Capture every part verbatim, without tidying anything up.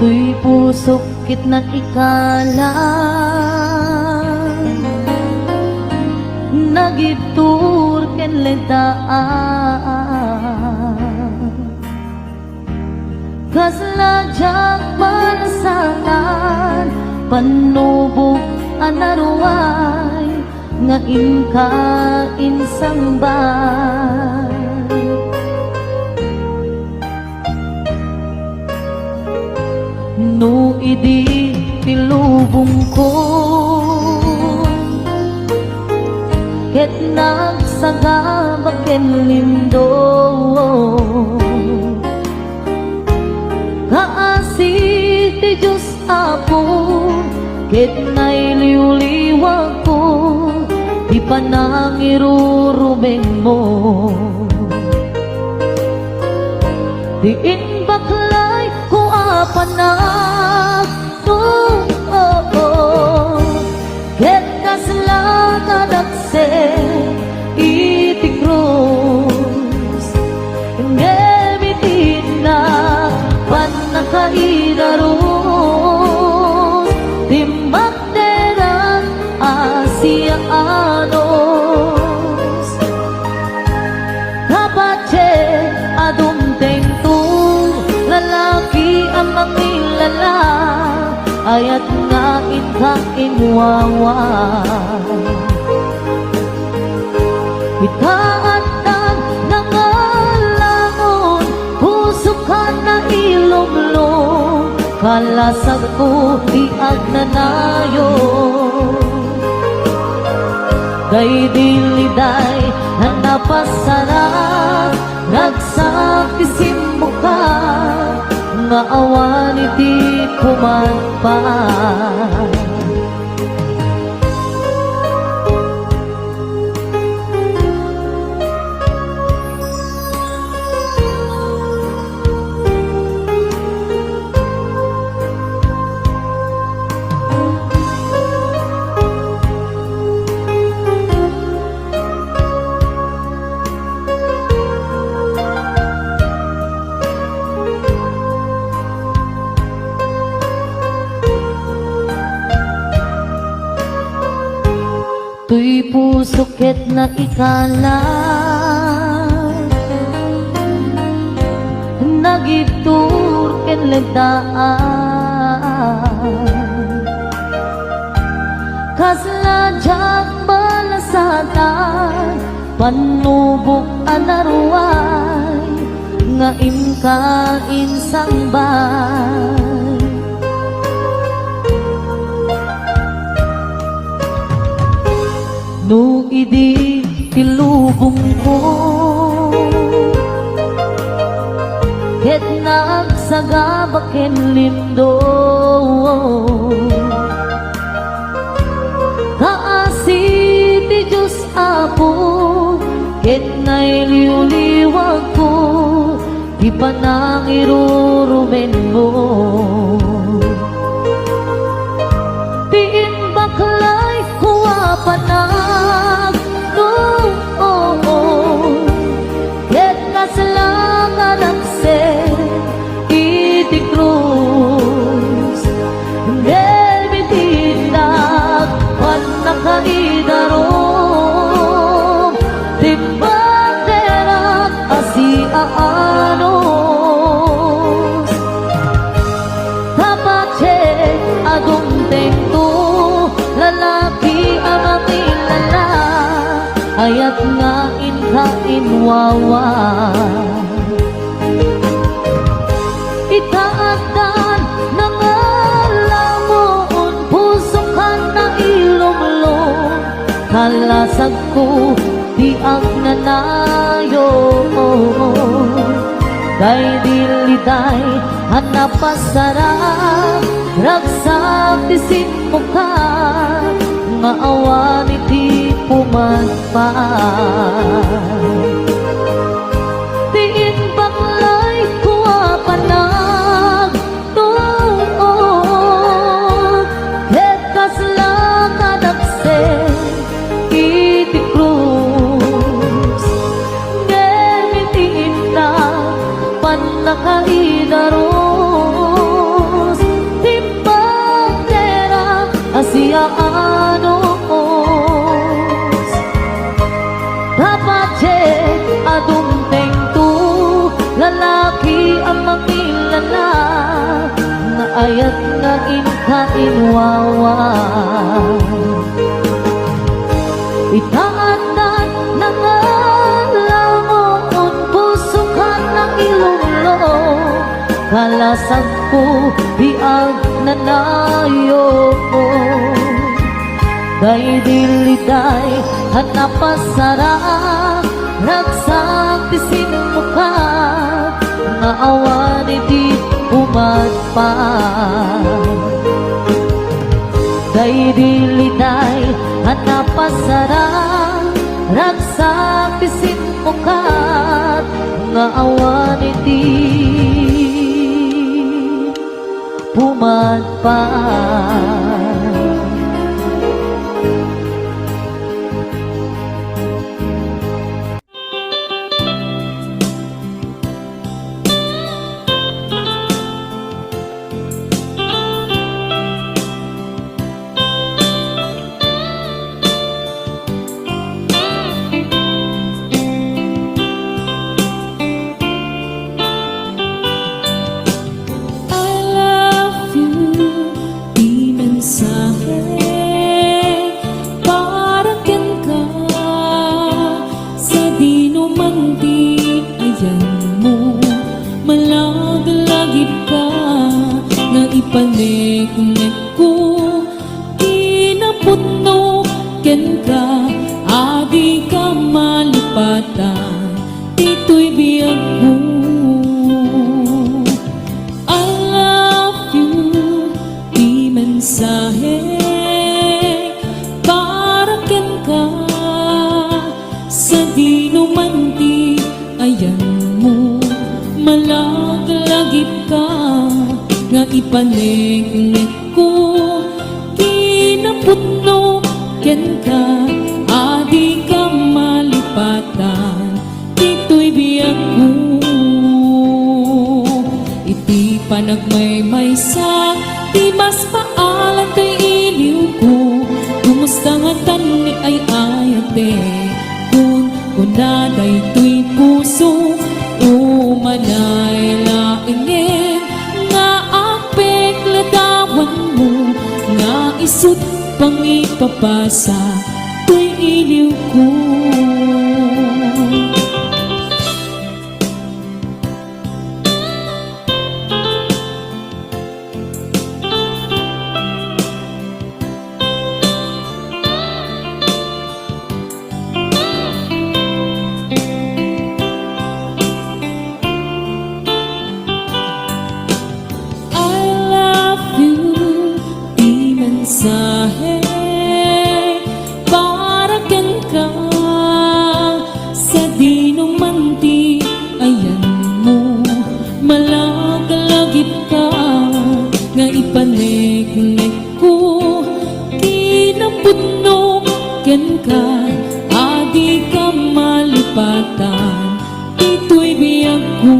Toy pusok ket naikalang, nagibtur ken lentaan. Kasla diak palasatan, pannubok a naruay, nga inka insangbaay. No idi ti lubongko ket nagsagaba ken lindong, kaasi ti Dios Apo, ket nailiwliwko ti panangirurumenmo. Diin baklayko a panagtuo, ket kasla kadakse iti krus. Ngem iti innak pannakaidarus, timmakderak a siaanus. Kapatien a dumtengto, lalaki a mangilala, ayat nga inka inwawa. Ita addan nangalangon, pusok a nailumlom, kalasagko ti agnanayon. Daydi liday a napasarak, ragsak ti simmoka, nga awan iti pumagpag. Toy pusok ket naikalang, nagibtur ken lentaan. Kasla diak palasatan, pannubok a naruay, nga inka insangbaay. No idi ti lubongko ket nagsagaba ken lindong, kaasi ti Dios Apo, ket nailiwliwagko ti panangirurumenmo. Ti imbaklayko a panagtuo, ket kasla kadakse iti krus. Ngem iti innak pannakaidarum, timmakderak a siaanus. Kapatien a dumtengto, lalaki a mangilala, ayat nga inka inwawa. Ita addan nangalangon, pusok a nailumlom, kalasagko ti agnanayon. Daydi liday a napasarak, ragsak ti simmoka, nga awan iti pumagpag. Ti imbaklayko a panagtuo, ket kasla kadakse iti krus. Ngem iti innak pannakaidarus, Ano, dapat ket adun daytoy lalaki a mangilala nga ayat nga inka inwawa. Ita adda nangalangon puso ken nailumlo, kalasagko ti agnanayon. Daydi liday a napasarang, ragsak ti simmukat nga awan iti pumadpad. Daydi liday a napasarang, ragsak ti simmukat nga awan iti pumadpad. I love you, ti mensahe para kenka. Sadino man ti ayanmo, malaglagipka nga ipaneknekko. Kinapudno kenka, a dika malipatan ditoy biagko. I love you, ti mensahe para kenka. Sadino man ti ayanmo, malaglagipka nga ipaneknekko. Kinapudno kenka, a dika malipatan ditoy biagko. Iti panagmaymaysa, ti mas paalan toy iliwko. Kumusta ngatan ni ay-ayatek? Kun kuna daytoy puso, umanay laengen nga agpekladawanmo nga isut' pangipapasa toy iliwko. I love you, ti mensahe para kenka. Sadino man ti ayanmo, malaglagipka nga ipaneknekko. Kinapudno kenka, a dika malipatan ditoy biagko.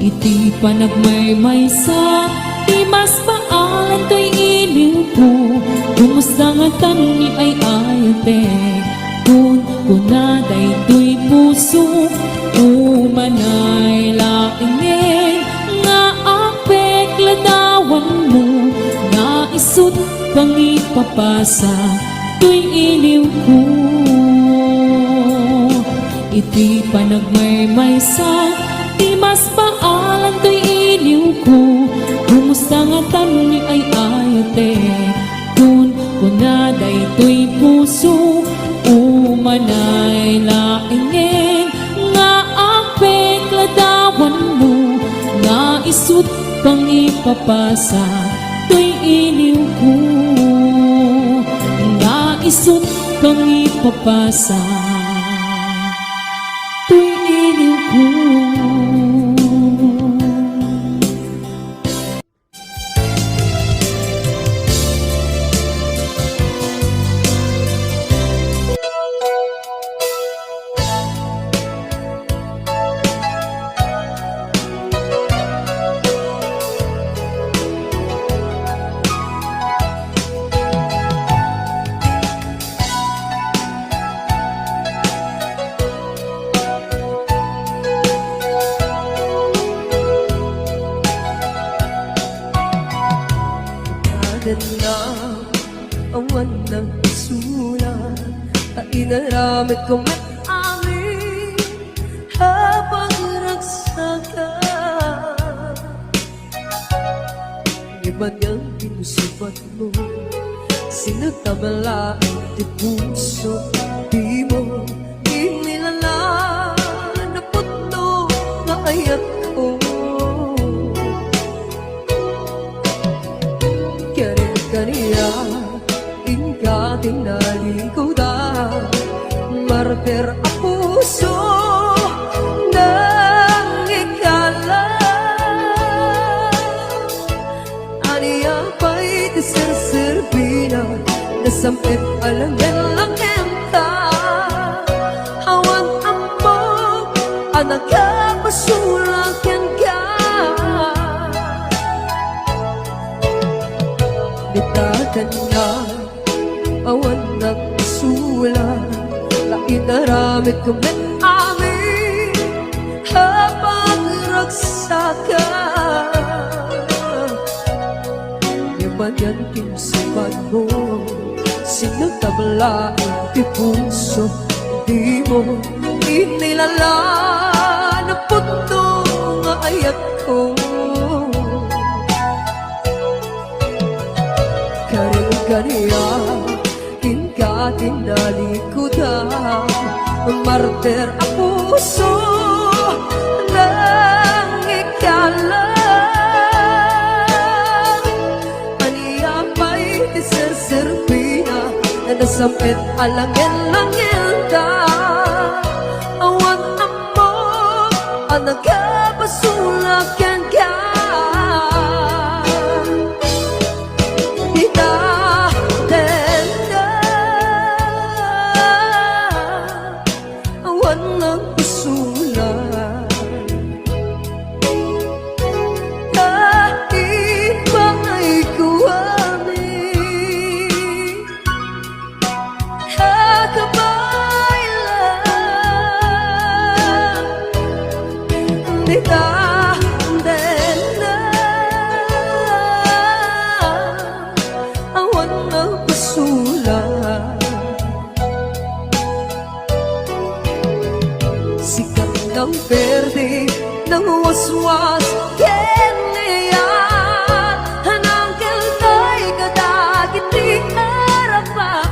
Iti panagmaymaysa, ti mas paalan toy iliwko. Kumusta ngatan ni ay-ayatek? Kun kuna daytoy puso, umanay laengen nga agpekladawanmo nga isut' pangipapasa toy iliwko. Iti panagmaymaysa, ti mas paalan toy iliwko. Kumusta ngatan ni ay-ayatek? Kun kuna daytoy puso, umanay laengen nga agpekladawanmo nga isut' pangipapasa toy iliwko, nga isut' pangipapasa toy iliwko. Awan nagsulat ta inaramidko met amin a pagragsakan. Ngem ania ti sinubatmo, sinatabla ti puso, dimo inilala, napudno nga ayatko. Kaniak, inka tinalikudan, martir a puso, nangikala. Ania pay ti serserbina, nasam-et a langen-langenta. Awan ammok a nakapasulak kenka. Dita kaniak, awan nagsulat, ta inaramidko met amin a pagragsakan. Ngem ania ti sinubatmo, sinatabla ti puso, dimo inilala, napudno nga ayatko. Kaniak, inka tinalikudan, martir a puso, nangikala. Ania pay ti serserbina, nasam-et a langen-langenta. Awan ammok a nakapasulak kenka. Dita kaniak, awan nagsulat ta ipangayko amin a kabaylan. Dita kaniak, awan nagsulat. Sika ti nangperdi, nangwaswas ken ni Ian, nangkeltay kadagiti arapakan.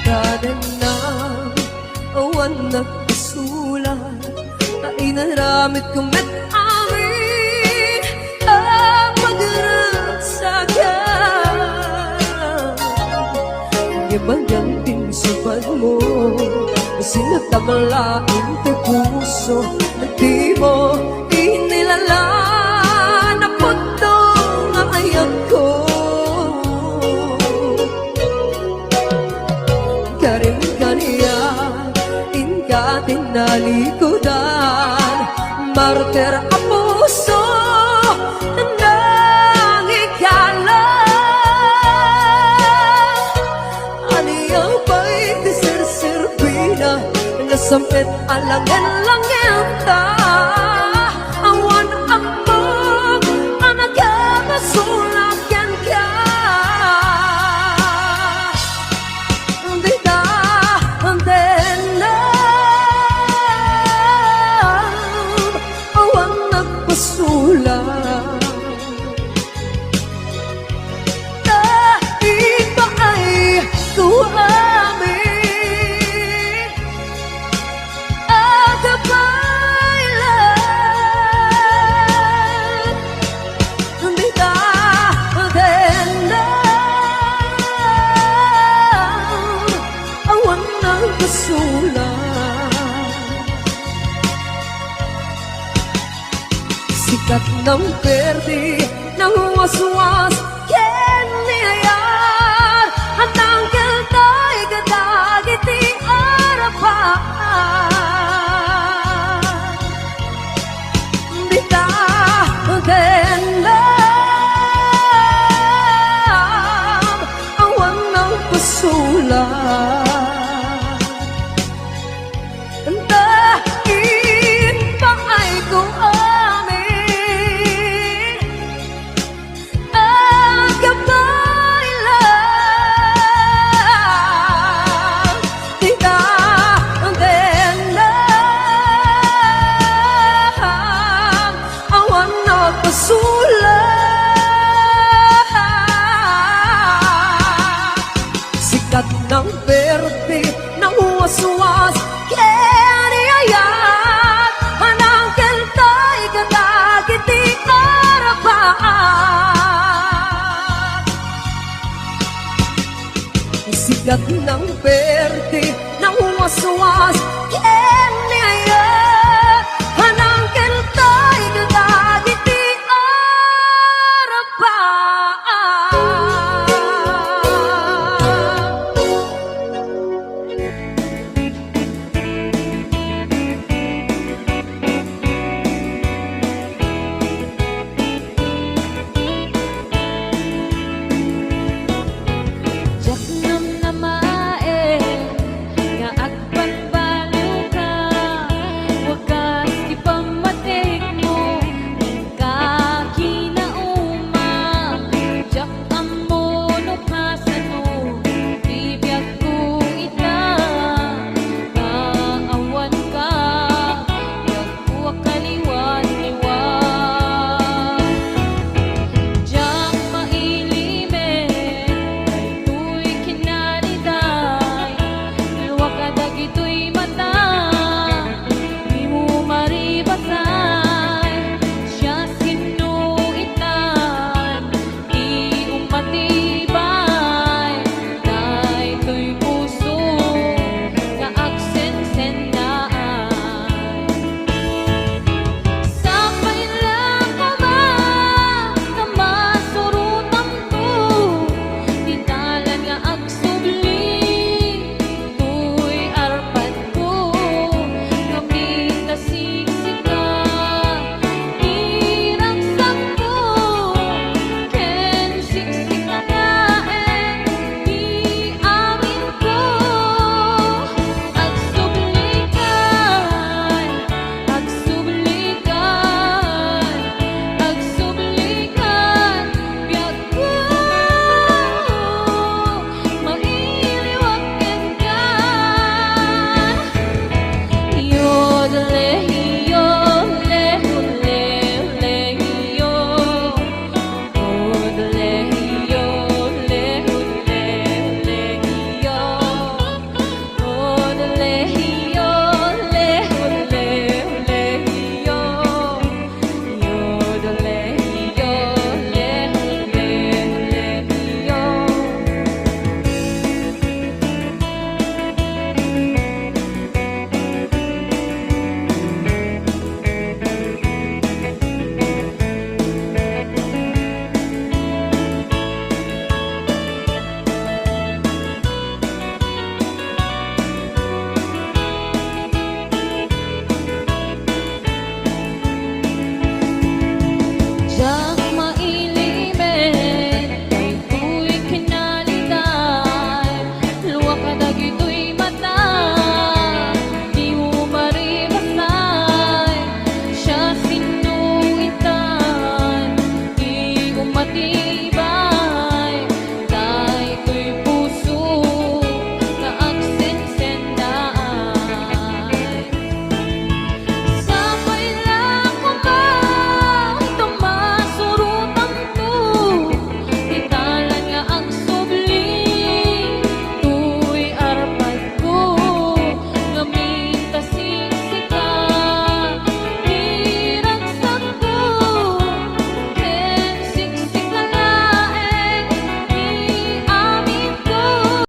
Kadenna, awan nagpasulat, ta inaramidko met amin a pagragsakan. Ngem ania ti sinubatmo, sinatabla ti puso, dimo inilala, napudno nga ayatko. Karim kaniak, inka tinalikudan, martir a puso, nangikala. Ania pay ti serserbina, nasam-et a langen-langenta. Awan ammok a nakapasulak kenka. Dita, dita, awan nagpasu- Ulam. Ta ipaay ko amin a kabaylan. Dita dendan awan nagkasulat. Sikat nang perdi, nang waswas, ken ni ayat, a nangkeltay kadagiti arapaat. Dita dendan awan nagkasulat. Ta ipaay ko amin a kabaylan. Dita dendan awan nagkasulat. Sikat nang perdi, nang waswas, ken ni ayat, a nangkeltay kadagiti arapaat. Sikat nang perdi, nang waswas,